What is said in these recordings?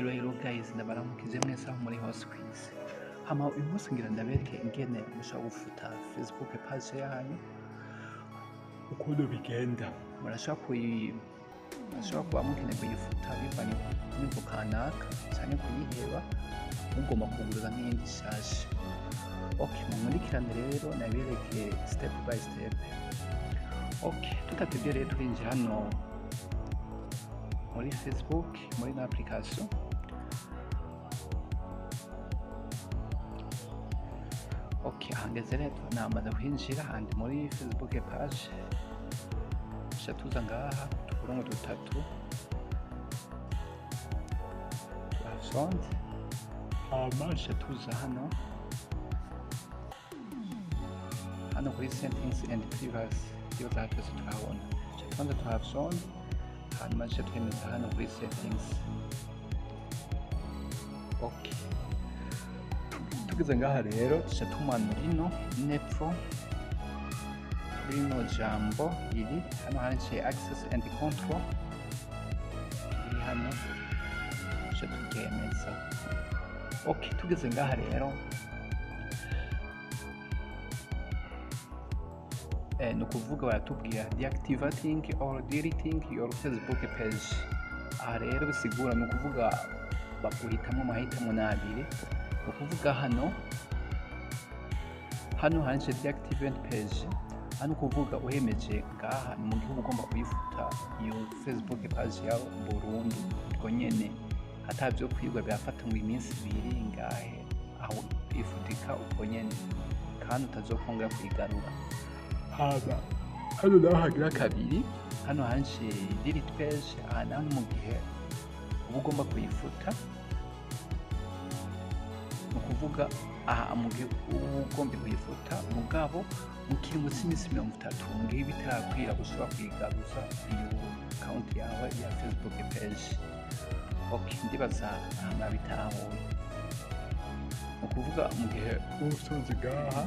Hello hello guys, ndabaramukije mwese aho muri hose kw'isi. Hama uyu munsi ngira ndabereke ingene mushobora gufuta Facebook page yanyu, ukuntu bigenda. Murashobora kuba mukeneye kuyifuta bivanye n'imvo kanaka, canke kuyiheba mugomba kugurura nk'iyindi nshasha. Okay, munkurikirane rero nabereke step by step. Okay, tudatevye rero turinjira hano muri Facebook, muri na application. Okay, hangeze rero namaze kwinjira handi muri Facebook page. Tuca tuza ngaha uturongo dutatu tuhafyonde, hama tuca tuza hano kuri settings and privacy, iyo ngaha twese tuhabona. Tuca tubanza tuhafyonde, hanyuma tuca twemeza hano kuri settings. Okay, tugeze ngaha rero tuca tumanura ino nepfo rino jambo riri hano handitse access and control, riri hano, tuca turyemeza. Okay, tugeze ngaha rero ni ukuvuga baratubwira deactivating or deleting your Facebook page. Aha rero bisigura ni ukuvuga baguhitamwo amahitamo n'abiri. Ni ukuvuga hano handitse deactivate page, hano ukuvuga uhemeje ngaha ni mu gihe uba ugomba kuyifuta iyo Facebook page yawe burundu, ubwo nyene atavyo kwigwa birafata ngo iminsi ibiri ngahe, aho ifutika ubwo nyene kandi utazokongera kuyigarura. Haba hano naho hagira kabiri, hano handitse delete page, aha naho ni mu gihe uba ugomba kuyifuta. Ni ukuvuga aha mu gihe uba ugomba kuyifuta mugabo mu kiringo c'iminsi 30, mu gihe bitarakwira ushobora kuyigaruza iyo account yawe ya Facebook page. Okay, ndibaza aha mwabitahuye. Ni ukuvuga mu gihe uba ufyonze ngaha,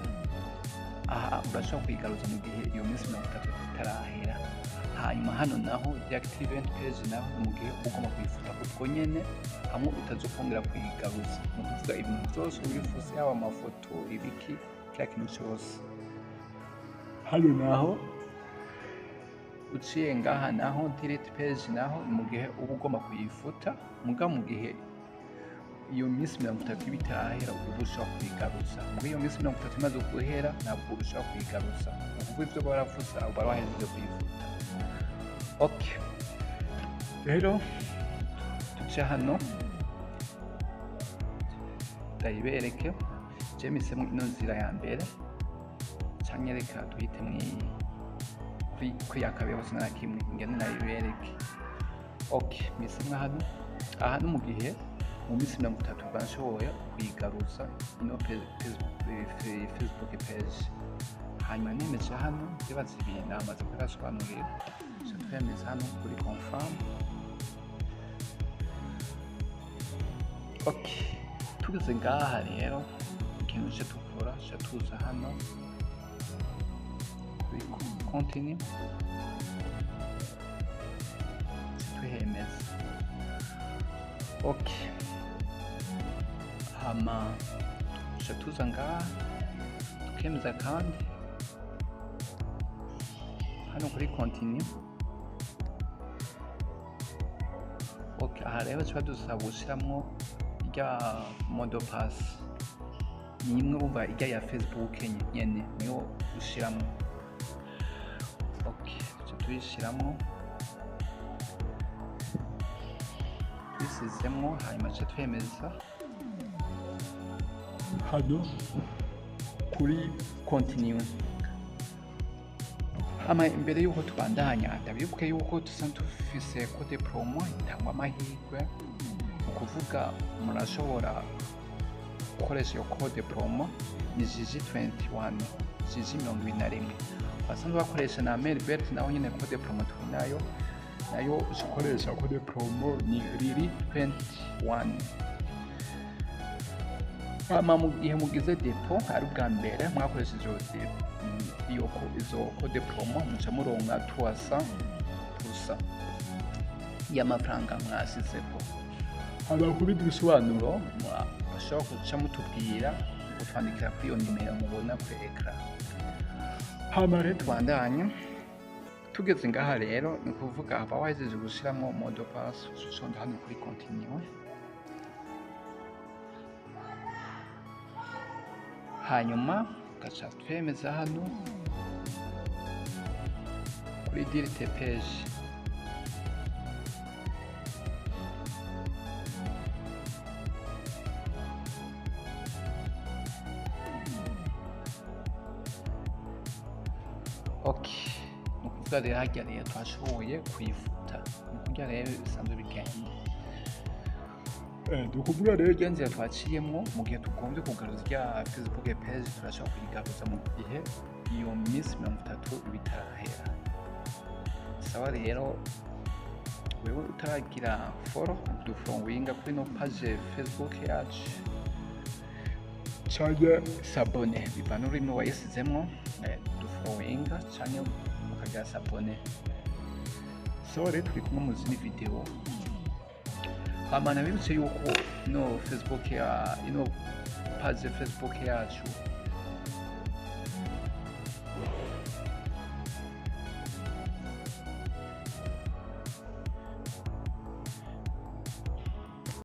aha urashobora kuyigaruza mu gihe iyo minsi 30 itarahera. Hanyuma hano naho deactivate page naho mu gihe uba ugomba kuyifuta ubwo nyene hamwe utazokongera kuyigaruza. Ni ukuvuga ibintu vyose wifuza, yaba amafoto, ibiki, kila kintu cose. Hano naho uciye ngaha naho delete page naho ni mu gihe uba ugomba kuyifuta, muga mu gihe iyo minsi 30 iba itarahera uba ushobora kuyigaruza. Muga iyo minsi 30 imaze guhera ntabwo ushobora kuyigaruza. Ni ukuvuga ivyo baravuze uba wahejeje kuyifuta. Okay, rero tuce hano ndayibereke. Je mpisemwo ino nzira ya mbere, canke reka duhitemwo iyi kuri ya kabiri hose nta kimwe ngende ndayibereke. Okay, mpisemwo hano. Aha ni mu gihe mu minsi 30 mba nshoboye kuyigaruza ino Facebook page. Hanyuma nemeje hano, ndibaza ibintu namaze kubibasobanurira. Tuca twemeza hano kuri confirm. Okay, tugeze ngaha rero ikintu duca dukora, duca tuza hano kuri continue, tuhemeza. Okay, hama duca tuza ngaha tukemeza kandi hano kuri continue. Okay, aha rero tuba dusaba gushiramwo irya mot de passe, ni imwe bumva irya ya Facebook nyene niyo ushiramwo. Okay, tuca tuyishiramwo, tuyisizemwo, hanyuma tuca twemeza hano kuri continue. Hama imbere yuko tubandanya ndabibuke yuko dusa dufise code promo itangwa amahirwe. Ni ukuvuga murashobora gukoresha iyo code promo ni Gigi 21, Gigi 21. Basanzwe bakoresha na Melbert naho nyene code promo turi nayo, nayo ukoresha code promo ni Riri 21. Hama mu gihe mugize dépôt ari ubwa mbere mwakoresheje iyo izo code promo, muca muronka 300% y'amafaranga mwashizeko. Haba ku bindi bisobanuro bashobora guca mutubwira, kutwandikira kuri iyo nimero mubona kuri écran. Hama rero tubandanye. Tugeze ngaha rero, ni ukuvuga haba wahejeje gushiramo mot de passe, ushonda hano kuri continue, hanyuma ugaca twemeza hano kuri delete page. Ok, ni ukuvuga rero harya rero twashoboye kuyifuta. Ni ukuvuga rero bisanzwe bigenda. Ni ukuvuga rero irya nzira twaciyemwo, mu gihe tugombye kugaruza irya Facebook page, turashobora kuyigaruza mu gihe iyo minsi 30 iba itarahera. Sawa rero, wewe utaragira follow, dufollowinga kuri no page Facebook yacu canke s'abonner, bivana n'ururimi wayisizemwo. Dufollowinga canke ukagira s'abonner. Sawa rero, turi kumwe mu zindi video. Hama nabibutse yuko ino Facebook ya ino page Facebook yacu.